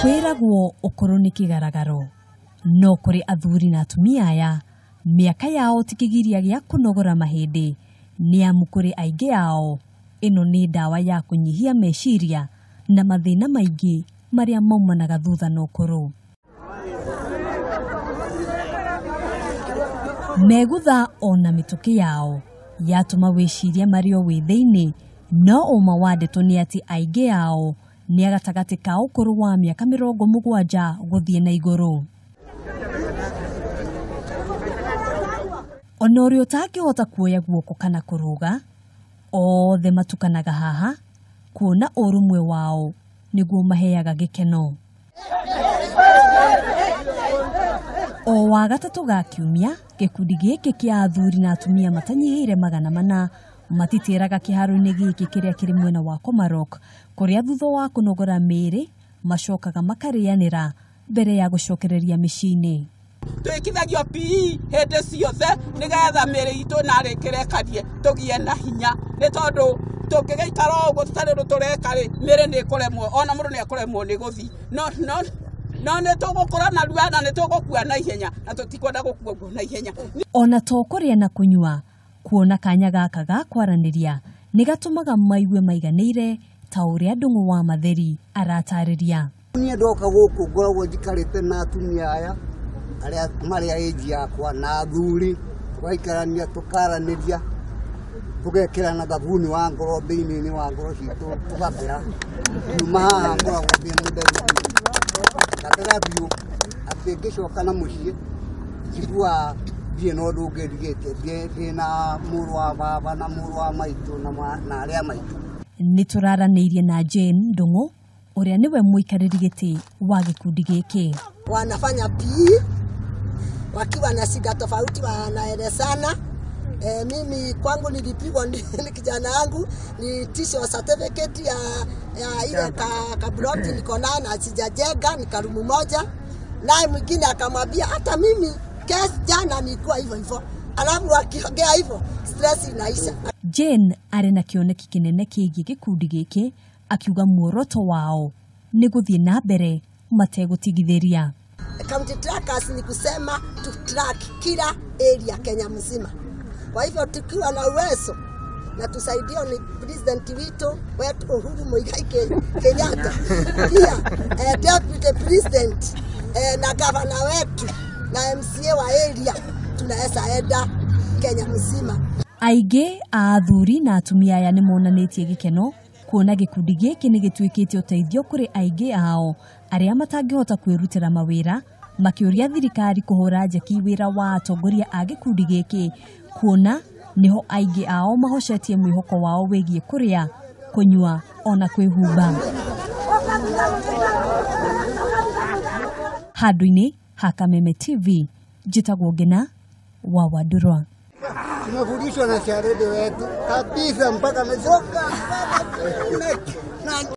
Kwĩragwo ũkũrũ nĩ kĩgaragaro no kũrĩ athuri na atumia aya mĩaka yao ti kĩgiria gĩa kũnogora mahĩndĩ nĩ amu kũrĩ aingĩ ao ĩno nĩ ndawa ya kũnyihia meciria na mathĩna maingĩ marĩa maumanaga thutha na ũkũrũ. Megutha ona mĩtũkĩ yao yatũma wĩcirie marĩ o wĩthĩ-inĩ no ũma wa ndeto nĩ atĩ aingĩ ao nĩ a gatagatĩ ka ũkũrũ wa mĩaka 70 gũthiĩ na igũrũ. Ona ũrĩa ũtangĩhota kuoya guoko kana kũrũga othe matukanaga haha kuona ũrũmwe wao nĩguo maheaga gĩkeno. O wa gatatũ ga kiumia gĩkundi gĩkĩ kĩa athuri na atumia matanyihĩire 400 matitĩraga kĩharo-inĩ gĩkĩ kĩrĩa kĩrĩ mwena wa Komarok kũrĩa thutha wa kũnogora mĩĩrĩ macokaga makarĩanĩra mbere ya gũcokereria mĩciĩ-inĩ. Twĩkithagio PE hĩndĩ ciothe nĩgetha mĩĩrĩ itũ narĩ kĩrekanie tũgĩe na hinya nĩ tondũ tũngĩgĩikara ũguo tũtarĩ ũndũ tũreka rĩ mĩĩrĩ nĩ ĩkũremwo ona mũndũ nĩ ekũremwo nĩ gũthiĩ no nĩ tũgũkũra narua na nĩ tũgũkua na ihenya na tũtikwenda gũkua ũguo na ihenya. Ona to kũrĩa na kũnyua kuona kanya gaka ga kwaranĩria nĩ gatũmaga maigue maiganĩire ta ũrĩa Ndung'u wa Matheri aratarĩria. Niĩ ndoka gũkũ ngoragwo njikarĩte na atumia aya arĩa marĩ a age yakwa na athuri tũgaikarania tũkaranĩria tũgekĩrana thabuni wa ngoro thĩinĩ wa ngoro citũ tũgathera. Nyuma haha ngoragwo ndĩ mũtheru ngathera biũ atĩ ngĩcoka na mũciĩ njiguaga ndirĩ na ũndũ ũngĩ ndigĩte ndĩ na mũrũ wa baba na mũrũ wa maitũ na arĩa maitũ. Nĩ tũraranĩirie na Jane Ndung'u ũrĩa nĩwe mũikarĩri gĩtĩ wa gĩkundi gĩkĩ. Wanafanya PE wakiwa na shida tofauti wanaelezana. Mimi kwangu nilipigwa ni kijana wangu ni tisho certificate ya ile ka block niko nayo na sijajenga ni karumu moja. Naye mwingine akamwambia hata mimi kesi jana nilikuwa hivyo hivyo. Alafu wakiongea hivyo stress inaisha. Jane arĩ na kĩoneki kĩnene kĩgiĩ gĩkundi gĩkĩ akiuga muoroto wao nĩ gũthiĩ na mbere mategũtigithĩria. County trackers ni kusema tu track kila area Kenya mzima. Kwa hivyo tukiwa na uwezo na tusaidiwe ni president wetu Uhuru Muigai Kenyatta pia deputy president na governor wetu na MCA wa area tunaweza enda Kenya mzima. Aingĩ a athuri na atumia aya nĩ monanĩtie gĩkeno kuona gĩkundi gĩkĩ nĩ gĩtuĩkĩte ũteithio kũrĩ aingĩ ao arĩa matangĩhota kwĩrutĩra mawĩra makĩũria thirikari kũhũra njeki wĩra wa atongoria a gĩkundi gĩkĩ kuona nĩho aingĩ ao mahocetie mwĩhoko wao wĩgiĩ kũrĩa kũnyua ona kwĩhumba. Handũ-inĩ ha Kameme TV njĩtagwo Ngina wa Wandurwa. Tumefundishwa na charede wetu kabisa mpaka amechoka.